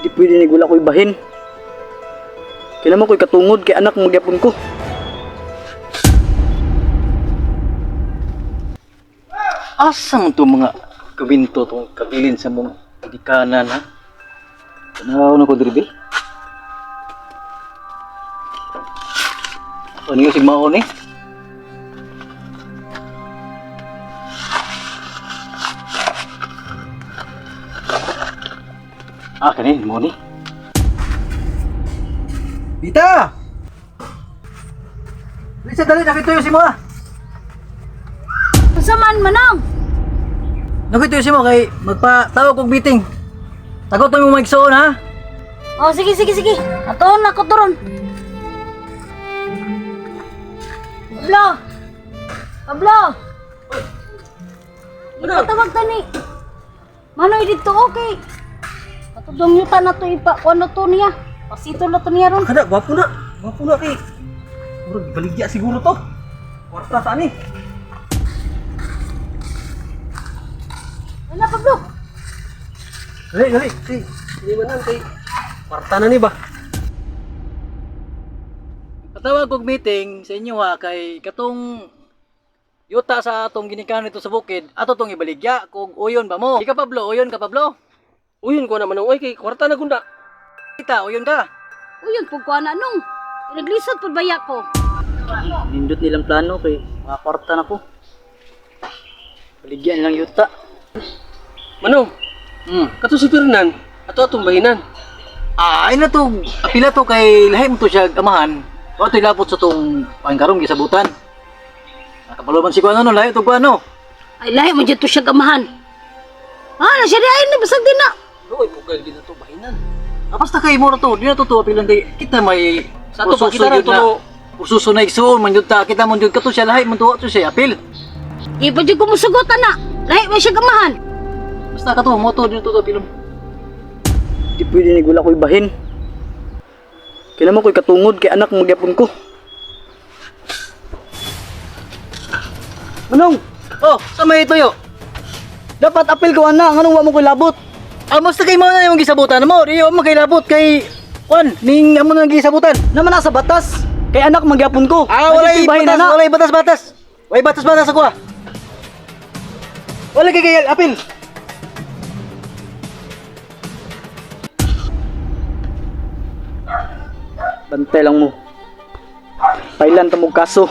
Di pwede ni wala ko'y bahin. Kaya naman ko'y katungod kay anak magyapon ko. Asa man to mga kabinto tong kabilin sa mong gikanan ha? Tanaw na ko diri be. Ano yung sigmaon eh? Ah, kani mo ni. Dita! Lisa, dali, nakituyo si mo ah. Unsa man manong? Nakituyo si mo kay magpatawag kog meeting. Tagot mo maigsoon ha. Oh, sige sige sige. Atuon na ko turon. Pablo. Pablo. Ipatawag ta ni. Manoy dito okay. Katudong yuta na to ipa kuno to niya. Pasito na to niya ron. Kada, gwapo na. Gwapo na kay. Murag baligya siguro to. Kwarta sa ani. Wala Pablo. Dali, dali. Kay, hindi man lang kay. Kwarta na ni ba? Patawag kog meeting sa inyo ha kay katong yuta sa atong ginikanan dito sa bukid ato tong ibaligya kung uyon ba mo. Ika Pablo, uyon ka Pablo. Uyon ko naman oy kay kwarta na gunda. Kita, uyon ka. Uyon pug kuha na nung. Naglisod pud baya ko. Nindot nilang plano kay mga kwarta na ko. Baligyan nilang yuta. Manong, kato si Fernan, ato atong bahinan. Ah, ay na to, apila to kay lahi mo to siya amahan. O to ilapot sa tong pangkarong gisabutan. Nakabalo man si kuano no, lahi to kuano. Ay lahi mo dito siya gamahan. Ah, na siya di ay na basag din na. Oy, pugal gid to bahinan. Ah, basta kay mo na to, di na to to apilan kay kita may Sa ato ba kursuso kita ra gyud to na- no? kursuso na igsuon man jud ta kita man jud kato siya lahi man to to siya apil. Di pa jud ko musugotan na. Lahi mo siya gamahan. Basta kato mo to di na to to apilon. Di pwede ni wala ko'y bahin. Kaya naman ko'y katungod kay anak magyapon ko. Manong, Oh, sa may tuyo. dapat apil ko ana, nganong wa mo ko'y labot? Ah, basta kay mo na yung gisabutan mo, di mo kay kay Kwan, ning amo na gisabutan. Naman na sa batas, kay anak magyapon ko. Ah, walay Nandito'y bahin, batas, ana. walay batas batas. Walay batas batas ako ah. Wala kay kay apil. Bantay lang mo. Pailan ta mo kaso.